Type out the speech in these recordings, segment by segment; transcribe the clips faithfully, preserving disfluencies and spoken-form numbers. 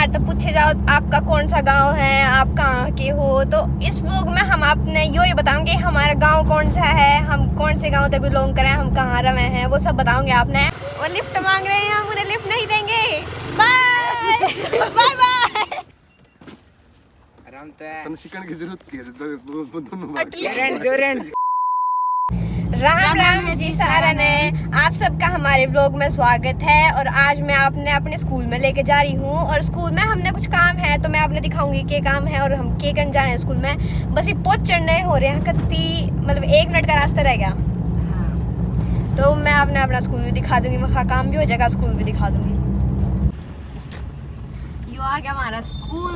तो पूछे जाओ, आपका कौन सा गांव है, आप कहाँ के हो, तो इस व्लॉग में हम आपने यो ही बताएंगे हमारा गांव कौन सा है, हम कौन से गांव तक बिलोंग करें, हम कहाँ रहे हैं, वो सब बताओगे आपने। वो लिफ्ट मांग रहे हैं, हम उन्हें लिफ्ट नहीं देंगे। Bye bye bye. आराम तो है। तन सिकण की जरूरत की है, दोनों बात। राम राम जी सारा ने, आप सबका हमारे व्लॉग में स्वागत है। और आज मैं आपने अपने स्कूल में लेके जा रही हूँ। और स्कूल में हमने कुछ काम है, तो मैं आपने दिखाऊंगी के काम है और हम के करने जा रहे हैं स्कूल में। बस ये पहुँचने हो रहे हैं कत्ती, मतलब एक मिनट का रास्ता रह गया। हाँ। तो मैं आपने अपना स्कूल भी दिखा दूंगी, वहाँ काम भी हो जाएगा, स्कूल भी दिखा दूंगी। यो आ गया हमारा स्कूल।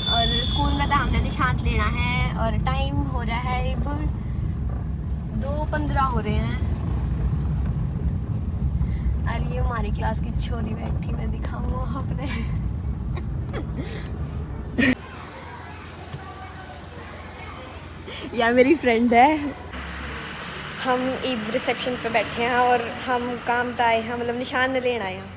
और स्कूल में तो हमने निशांत लेना है और टाइम हो रहा है, अब दो पंद्रह हो रहे हैं। और ये हमारी क्लास की छोरी बैठी, मैं दिखाऊँ आपने। या मेरी फ्रेंड है। हम इब रिसेप्शन पे बैठे हैं और हम काम तो आए हैं, मतलब निशान ने लेना आए हैं।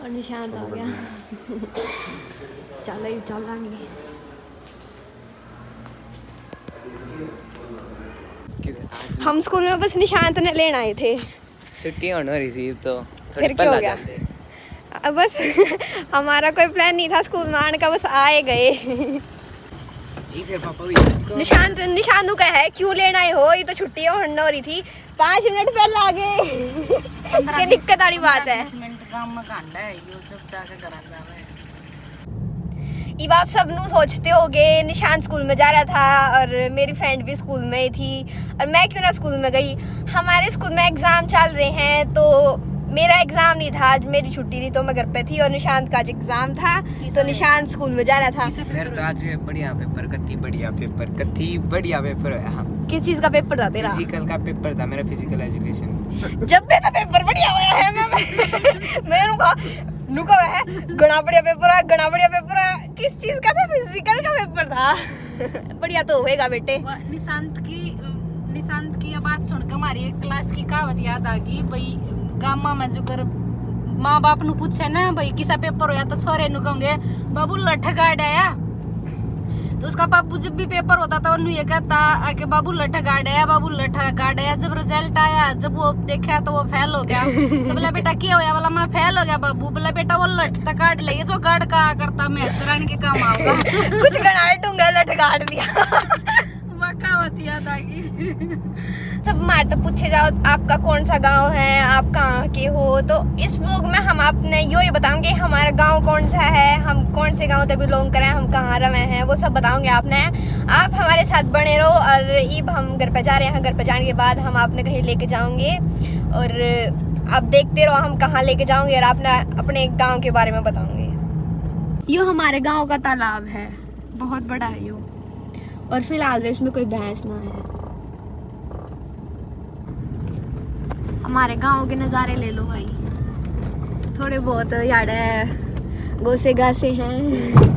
और निशान तो हो गया। चलो ही चलांगे। हम स्कूल में बस निशांत ने लेना आए थे। छुट्टी होने वाली थी तो थोड़ी फिर क्या हो पहला गया? जाते। अब बस हमारा कोई प्लान नहीं था स्कूल में आने का, बस आए गए। ये फिर पापा भी निशांत निशांत का है, क्यों लेना आए हो, ये तो छुट्टी होने हो रही थी, पाँच मिनट पहले आ गए। ये दिक्कत वाली बात है। बीस मिनट काम में घंटा है, यो जब जाके घर आ जावे। इब आप सब नू सोचते होगे, निशांत स्कूल में जा रहा था और मेरी फ्रेंड भी स्कूल में ही थी और मैं क्यों ना स्कूल में गई। हमारे स्कूल में एग्जाम चल रहे हैं, तो मेरा एग्जाम नहीं था आज, मेरी छुट्टी थी, तो मैं घर पे थी और निशांत का आज एग्जाम था, तो निशांत स्कूल में जा रहा था। मेरे तो आज बढ़िया पेपर, कत्ती बढ़िया पेपर, कत्ती बढ़िया पेपर होया। हाँ, किस चीज का पेपर था तेरा? फिजिकल का पेपर था मेरा, फिजिकल एजुकेशन। जब मेरा पेपर बढ़िया होया है, मैं मैं नुका नुका है, घना बढ़िया पेपर है, घना बढ़िया पेपर है। किस चीज का था? फिजिकल का पेपर था। बढ़िया तो होएगा बेटे। निशांत की निशांत की ये बात सुनकर हमारी एक क्लास की कहावत याद आ गई भाई। गामा में जो कर माँ बाप नु पूछे ना भाई किसा पेपर होया, तो छोरे नु कहोगे, "बाबू लठ गाड़ आया।" तो उसका बाबू जब भी पेपर होता था, उन्होंने ये कहता आ कि, "बाबू लठ गाड़ आया, बाबू लठ गाड़ आया।" जब रिजल्ट आया, जब वो देखा तो वो फेल हो गया। तो बोला, "बेटा क्या होया?" बोला, "मैं फेल हो गया बाबू।" बोला, "बेटा वो लठ तो गाड़ ले, ये जो गाड़ का करता मैं हसरान के काम आऊंगा।" कुछ गणाए टूंगा लठ गाड़ दिया। वाह, कहावत याद आ गई। सब मार तो पूछे जाओ, आपका कौन सा गांव है, आप कहाँ के हो, तो इस व्लॉग में हम आपने यो ही बताएंगे हमारा गांव कौन सा है, हम कौन से गांव तक बिलोंग करें, हम कहाँ रहे हैं, वो सब बताएंगे आपने। आप हमारे साथ बने रहो और इब हम घर पे जा रहे हैं। घर पे जाने के बाद हम आपने कहीं लेके जाएंगे और आप देखते रहो हम कहाँ लेके जाएंगे और आपने अपने गांव के बारे में बताएंगे। यो हमारे गांव का तालाब है, बहुत बड़ा है यो। और फिलाल तो इसमें कोई भैंस ना है। हमारे गांव के नज़ारे ले लो भाई, थोड़े बहुत याड़े गोसे गासे हैं।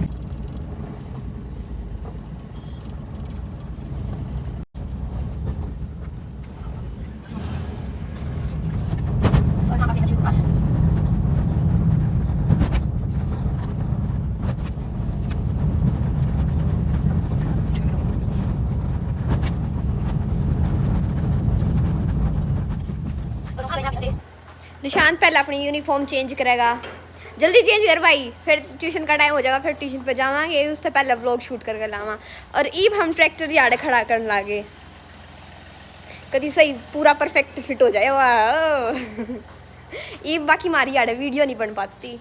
निशांत पहले अपनी यूनिफॉर्म चेंज करेगा, जल्दी चेंज कर भाई, फिर ट्यूशन का टाइम हो जाएगा, फिर ट्यूशन पे जावांगे, उससे पहले व्लॉग शूट करके लावा। और ईब हम ट्रैक्टर यार्ड खड़ा करने लागे, कभी सही पूरा परफेक्ट फिट हो जाए। वाह, ईब बाकी हमारी यार्ड वीडियो नहीं बन पाती।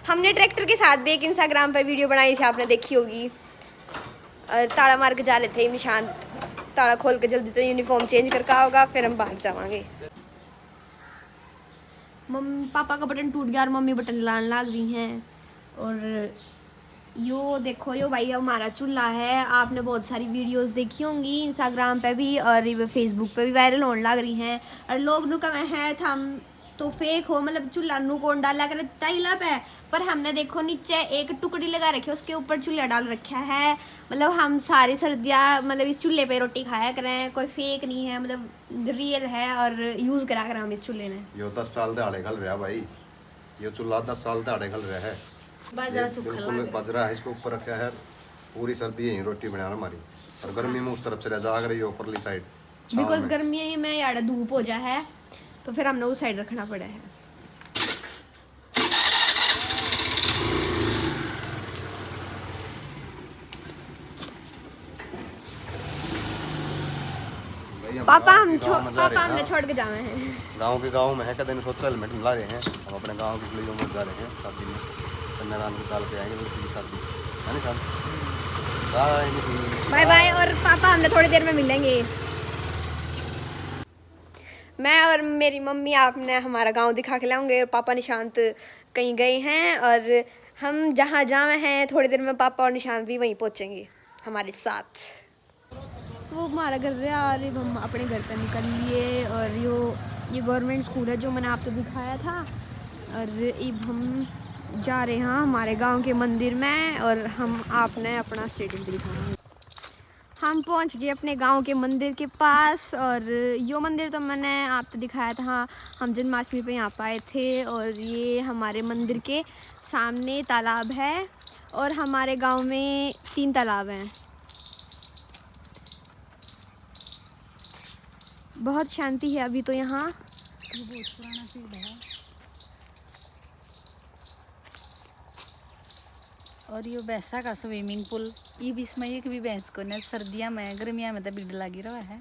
हमने ट्रैक्टर के साथ भी एक इंस्टाग्राम पे वीडियो बनाई थी, आपने देखी होगी। और ताला मार के जा रहे थे निशांत, ताला खोल के जल्दी से यूनिफॉर्म चेंज करके आओगा, फिर हम बाहर जावांगे। मम्मी पापा का बटन टूट गया और मम्मी बटन लान लाग रही हैं। और यो देखो, यो भाई हमारा चूल्हा है। आपने बहुत सारी वीडियोस देखी होंगी इंस्टाग्राम पे भी और ये फेसबुक पे भी वायरल होने लग रही हैं। और लोग नु कहे हैं थम तो फेक हो, मतलब चूल्हा नू कौन डाला करे टाइला पे, पर हमने देखो नीचे एक टुकड़ी लगा रखी है, उसके ऊपर चूल्हा डाल रखा है। मतलब हम सारी सर्दियाँ मतलब इस चूल्हे पे रोटी खाया करें, कोई फेक नहीं है, मतलब रियल है और यूज करा करें हम इस चूल्हे ने। यो दस साल दहाड़े घल रहा भाई, यो चूल्हा दस साल दहाड़े घल रहा है। बाजरा ये सूखा बिल्कुल लग रहा है। बाजरा है इसके ऊपर रखा है, पूरी सर्दी यहीं रोटी बना हमारी। और गर्मी में उस तरफ चला जा रही है ऊपरली साइड। बिकॉज गर्मी में यार धूप हो जा है, तो फिर हमने उस साइड रखना पड़ा है। भाई, हम पापा गाँव हम के छो-, गाँव में जा रहे पापा हैं हमने ना। छोड़ के जावे हैं। गाँव के गाँव में है, कदे नहीं सोचा हेलमेट ला रहे हैं। हम अपने गाँव के लिए मत जा रहे हैं शादी में। कन्यादान के साल पे आएंगे लड़की की शादी, है ना शाम? बाय। बाय बाय, और पापा हमने थोड़ी देर में मिलेंगे। मैं और मेरी मम्मी आपने हमारा गांव दिखा के लाऊंगे, और पापा निशांत कहीं गए हैं, और हम जहाँ जावे हैं थोड़ी देर में पापा और निशांत भी वहीं पहुँचेंगे हमारे साथ। वो हमारा घर रहा, और इब हम अपने घर से निकल लिए, और यो, ये गवर्नमेंट स्कूल है जो मैंने आपको दिखाया था, और इब हम जा रहे हैं हमारे गांव के मंदिर में, और हम आपने अपना स्टेडियम भी दिखाएंगे। हम पहुंच गए अपने गांव के मंदिर के पास, और यो मंदिर तो मैंने आपको दिखाया था, हम जन्माष्टमी पे यहाँ पे आए थे। और ये हमारे मंदिर के सामने तालाब है, और हमारे गांव में तीन तालाब हैं। बहुत शांति है अभी तो यहाँ। ये बहुत पुराना पेड़ है। और यो भैंसा का स्विमिंग पूल, ये भी इसमें एक भी भैंस को ना, सर्दियाँ में, गर्मियाँ में तो भीड़ लगी रहा है,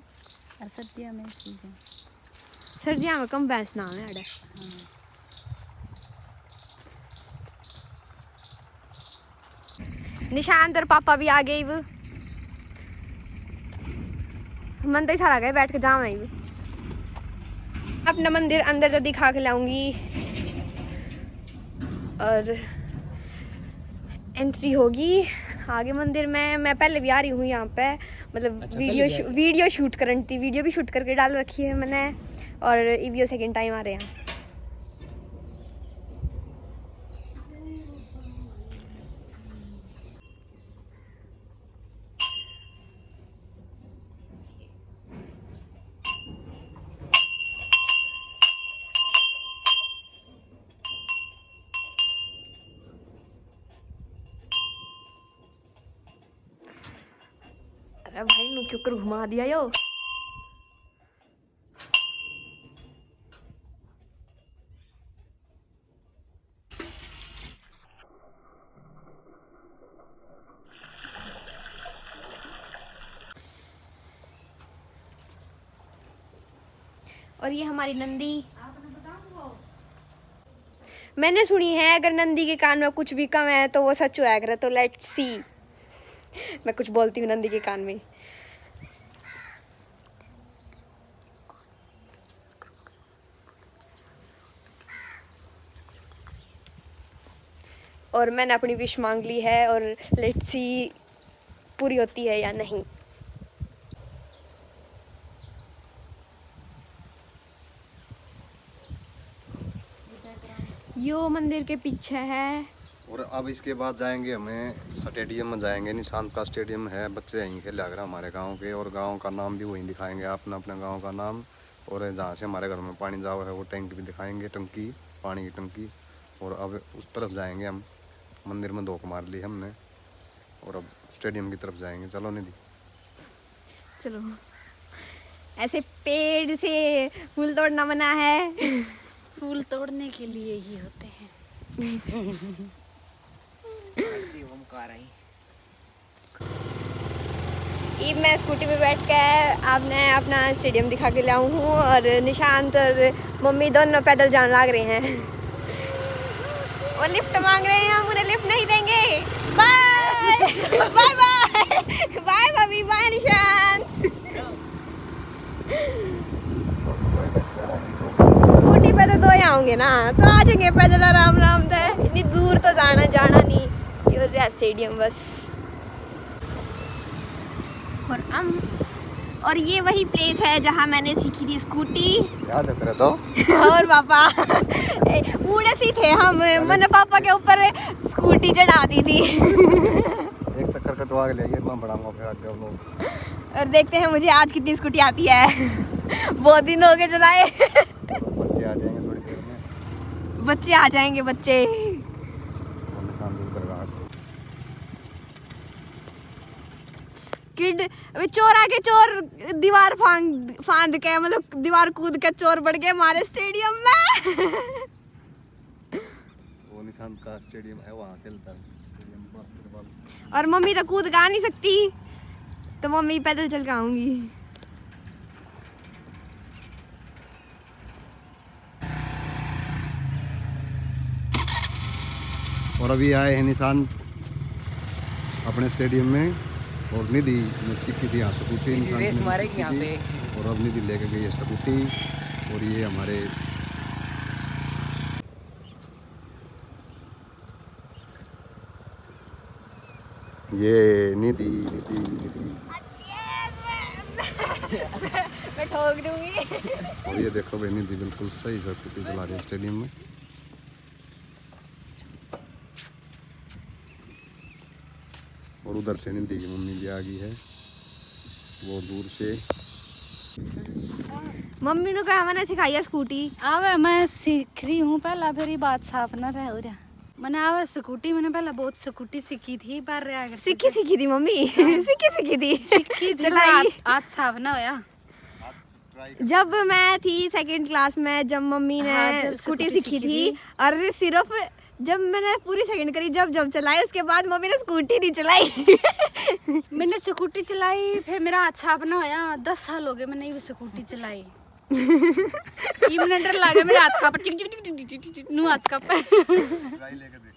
और सर्दियाँ में ठीक है। सर्दियाँ में कम भैंस ना आवे आड़े। हाँ। निशांत और पापा भी आ गए इब। मन तो ऐसा लगा बैठ के जावे इब। अपना मंदिर अंदर तो दिखा के लाऊंगी। और एंट्री होगी आगे मंदिर में। मैं पहले भी आ रही हूँ यहाँ पे, मतलब अच्छा, वीडियो पहले भी शू-, आए। वीडियो शूट करन थी, वीडियो भी शूट करके डाल रखी है मैंने। और इब यो सेकंड टाइम आ रहे हैं। अरे भाई, नू क्यों कर घुमा दिया यो? और ये हमारी नंदी। मैंने सुनी है, अगर नंदी के कान में कुछ भी कम है तो वो सच होया करे। तो let's see, मैं कुछ बोलती हूँ नंदी के कान में। और मैंने अपनी विश मांग ली है, और let's see पूरी होती है या नहीं। यो मंदिर के पीछे है। और अब इसके बाद जाएंगे, हमें स्टेडियम में जाएंगे, निशांत का स्टेडियम है, बच्चे यहीं खेला करें हमारे गांव के, और गांव का नाम भी वहीं दिखाएंगे, अपना अपना गांव का नाम। और जहाँ से हमारे घर में पानी जाओ है, वो टैंक भी दिखाएंगे, टंकी, पानी की टंकी। और अब उस तरफ जाएंगे हम, मंदिर में धोख मार ली हमने, और अब स्टेडियम की तरफ जाएंगे। चलो निधि। चलो, ऐसे पेड़ से फूल तोड़ना मना है। फूल तोड़ने के लिए ही होते हैं। ये मैं स्कूटी पे बैठ के आपने अपना स्टेडियम दिखा के लाऊं हूँ, और निशांत और मम्मी दोनों पैदल जान लाग रहे हैं। वो लिफ्ट मांग रहे हैं, हम उन्हें लिफ्ट नहीं देंगे। बाय बाय बाय बाय भाभी, बाय निशांत। स्कूटी पे तो दो ही आओगे ना, तो आ जाएंगे पैदल आराम आराम से। इतनी दूर तो जाना जाना नहीं। ये हो रहा स्टेडियम बस। और हम और ये वही प्लेस है जहाँ मैंने सीखी थी स्कूटी। याद है तेरे तो। और पापा, ए, बूढ़े सी थे हम, मैंने पापा के ऊपर स्कूटी चढ़ा दी थी। एक चक्कर कटवा के ले आइए, मैं बढ़ाऊंगा फिर आगे व्लॉग। और देखते हैं मुझे आज कितनी स्कूटी आती है। बहुत दिन हो गए चलाए। बच्चे आ जाएंगे थोड़ी देर में। बच्चे आ जाएंगे, बच्चे। किड, अबे चोर आके चोर दीवार फांद, फांद के, मतलब दीवार कूद के चोर बढ़ गए हमारे स्टेडियम में। वो निशांत का स्टेडियम है, वहाँ खेलता है स्टेडियम बास्केटबॉल। और मम्मी तो कूद के आ नहीं सकती, तो मम्मी पैदल चल के आऊंगी। और अभी आए हैं निशांत अपने स्टेडियम में, और निधि ने सीखी थी यहाँ स्कूटी, निशांत रेस ने मारेगी सीखी यहाँ थी, पे। और अब निधि लेके गई है स्कूटी। और ये हमारे ये निधि, निधि, निधि। मैं ठोक दूंगी। और ये देखो भाई, निधि बिल्कुल सही स्कूटी चला रही है स्टेडियम में। और उधर से निधि की मम्मी भी आ गई है, वो दूर से। मम्मी ने कहा मैंने सिखाई है स्कूटी। आवे, मैं सीख रही हूँ पहला, फिर ये बात साफ ना रहे हो रहा। मैंने आवे स्कूटी, मैंने पहला बहुत स्कूटी सीखी थी, पर रहा सीखी सीखी थी मम्मी। हाँ। सीखी सीखी थी। सीखी थी, चलाई। हाथ, हाथ साफ ना होया। जब मैं थी सेकंड क्लास में, जब मम्मी ने हाँ, जब स्कूटी स्कूटी सीखी सीखी थी, थी। और सिर्फ जब मैंने पूरी सेकंड करी, जब जब चलाई, उसके बाद मम्मी ने स्कूटी नहीं चलाई। मैंने स्कूटी चलाई, फिर मेरा हाथ साफ ना होया। दस साल हो गए मैंने ये स्कूटी चलाई। ये मैंने डर लगा, मेरे हाथ कांपे, टिक टिक टिक टिक टिक टिक टिक, नू हाथ कांपे। ट्राई लेके देख।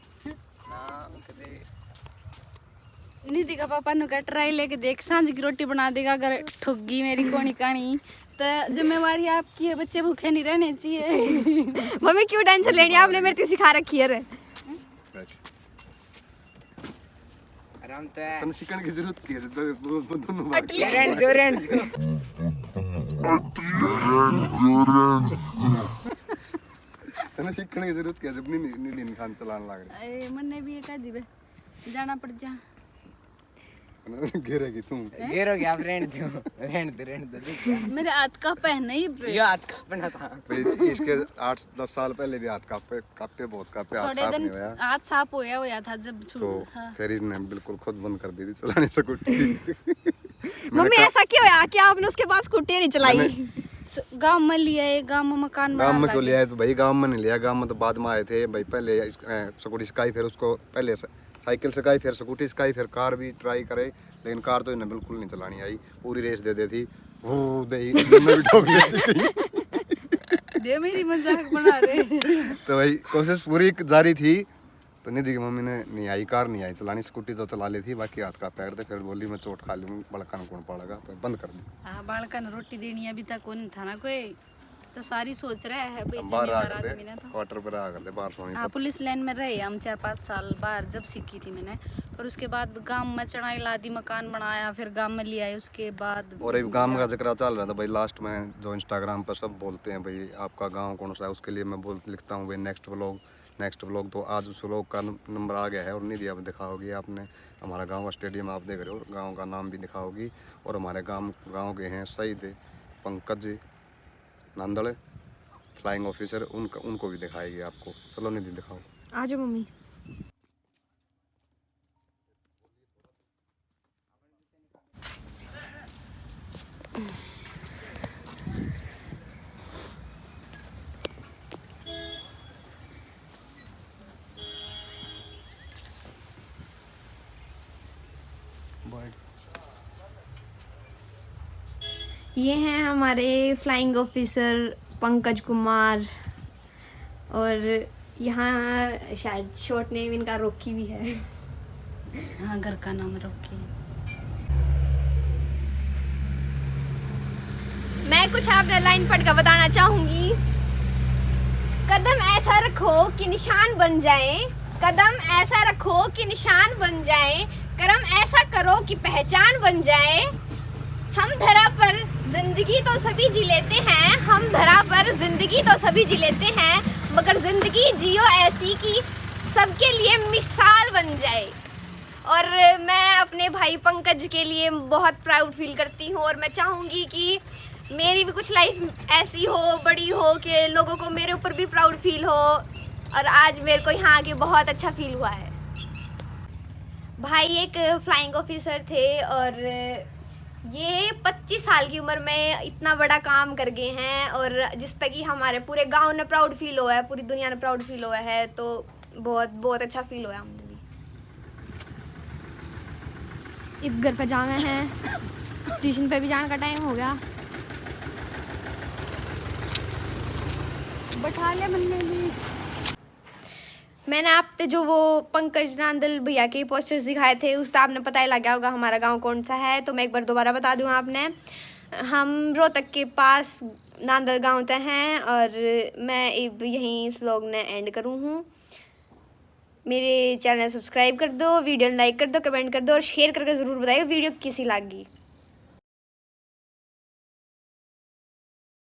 निधि का पापा नु कह, ट्राई लेके देख, सांझ की रोटी बना देगा, अगर ठुक गई मेरी कोनी कानी तो जिम्मेवारी आपकी है, बच्चे भूखे नहीं रहने चाहिए। मम्मी क्यों टेंशन लेनी, आपने मेरे से सिखा रखी है रे। आराम तो है। तने सीखने की जरूरत की है, जब वो, वो दोनों बात। अटले। रहने दो, रहने दो। तने सीखने की जरूरत की है, जब नहीं, नहीं, नहीं निशांत चलाने लग रहे। ए, मन्ने भी ये कह दी बे, जाना पड़ जा। गिरेगी तू। हैं? गिरोगे आप, रहने दो, रहने दो, रहने दो, देख। मेरे हाथ का पहना ही बे। ये हाथ का पहना था। भाई, इसके आठ दस साल पहले भी हाथ कांपे, कांपे, बहुत कांपे, हाथ थोड़े साफ दिन नहीं होया। हाथ साफ होया, होया था जब छू-, तो हाँ। फिर इसने बिल्कुल खुद बंद कर दी थी चलानी स्कूटी। मैंने मम्मी, कहा, ऐसा क्यों होया कि आपने उसके बाद स्कूटी नहीं चलाई? मैंने स-, गांव में लिया है, गांव में मकान बना गांव में क्यों लिया है? तो भाई, गांव में नहीं लिया, गांव में तो बाद में आए थे भाई। पहले इस, अ, स्कूटी सिखाई, फिर उसको पहले स-, साइकिल सिखाई, फिर स्कूटी सिखाई, फिर कार भी ट्राई करे, लेकिन कार तो इन्हें बिल्कुल नहीं चलानी आई। पूरी रेस दे देती, वो दे ही, मैं भी ठोक लेती कहीं। दे, मेरी मजाक बना रहे। तो भाई, कोशिश पूरी जारी थी। तो निधि की मम्मी ने नहीं आई, कार नहीं आई चलानी, स्कूटी तो चला ली थी, बाकी हाथ का पैर थे। फिर बोली, मैं चोट खा लूँ, बड़का ने कौन पालेगा, तो बंद कर दी। हाँ, बालका ने रोटी देनी अभी तक कौन था ना कोई, तो सारी सोच रहा है हम बेचे बाहर आ बेचारा कर दे, आदमी ने तो। क्वार्टर पर आ कर दे, बाहर सोनी हाँ, पत- पुलिस लाइन में रहे हम चार पाँच साल बाहर, जब सीखी थी मैंने। पर उसके बाद गांव में चढ़ाई ला दी, मकान बनाया, फिर गांव में ले आए उसके बाद। और एक गांव का जिक्र चल रहा था भाई, लास्ट में जो इंस्टाग्राम पर सब बोलते हैं भाई, आपका गांव कौन सा है, उसके लिए मैं बोल लिखता हूँ भाई नेक्स्ट व्लॉग। नेक्स्ट व्लॉग तो आज उस व्लॉग का नम-, नंबर आ गया है और निधि अब दिखाओगी आपने हमारा गांव का स्टेडियम, आप देख रहे हो, गांव का नाम भी दिखाओगी। और हमारे गांव, गांव के हैं शहीद पंकज नांदल, फ्लाइंग ऑफिसर, उनका, उनको भी दिखाएगी आपको। चलो निधि, दिखाओ। आ जाओ मम्मी। ये हैं हमारे फ्लाइंग ऑफिसर पंकज कुमार, और यहाँ शायद शॉर्ट नेम इनका रॉकी भी है। हाँ, घर का नाम रॉकी। मैं कुछ आपने लाइन पढ़ कर बताना चाहूंगी। कदम ऐसा रखो कि निशान बन जाए, कदम ऐसा रखो कि निशान बन जाए, कर्म ऐसा करो कि पहचान बन जाए। हम धरा पर जिंदगी तो सभी जी लेते हैं, हम धरा पर जिंदगी तो सभी जी लेते हैं, मगर जिंदगी जियो ऐसी कि सबके लिए मिसाल बन जाए। और मैं अपने भाई पंकज के लिए बहुत प्राउड फील करती हूँ और मैं चाहूँगी कि मेरी भी कुछ लाइफ ऐसी हो, बड़ी हो कि लोगों को मेरे ऊपर भी प्राउड फील हो। और आज मेरे को यहाँ आके बहुत अच्छा फील हुआ है। भाई एक फ्लाइंग ऑफिसर थे और ये पच्चीस साल की उम्र में इतना बड़ा काम कर गए हैं और जिस पे कि हमारे पूरे गांव ने प्राउड फील हुआ है, पूरी दुनिया ने प्राउड फील हुआ है। तो बहुत, बहुत अच्छा फील हुआ हमने भी। इब घर पे जावे हैं, ट्यूशन पे भी जाने का टाइम हो गया। बैठा लिया मैंने भी। मैंने आप ते जो वो पंकज नांदल भैया के पोस्टर्स दिखाए थे, उस तो आपने पता ही लग गया होगा हमारा गांव कौन सा है। तो मैं एक बार दोबारा बता दूं आपने, हम रोहतक के पास नांदल गांव ते हैं और मैं इब यहीं इस व्लॉग ने एंड करूँ हूँ। मेरे चैनल सब्सक्राइब कर दो, वीडियो लाइक कर दो, कमेंट कर दो और शेयर करके ज़रूर बताइए वीडियो किसी लागी।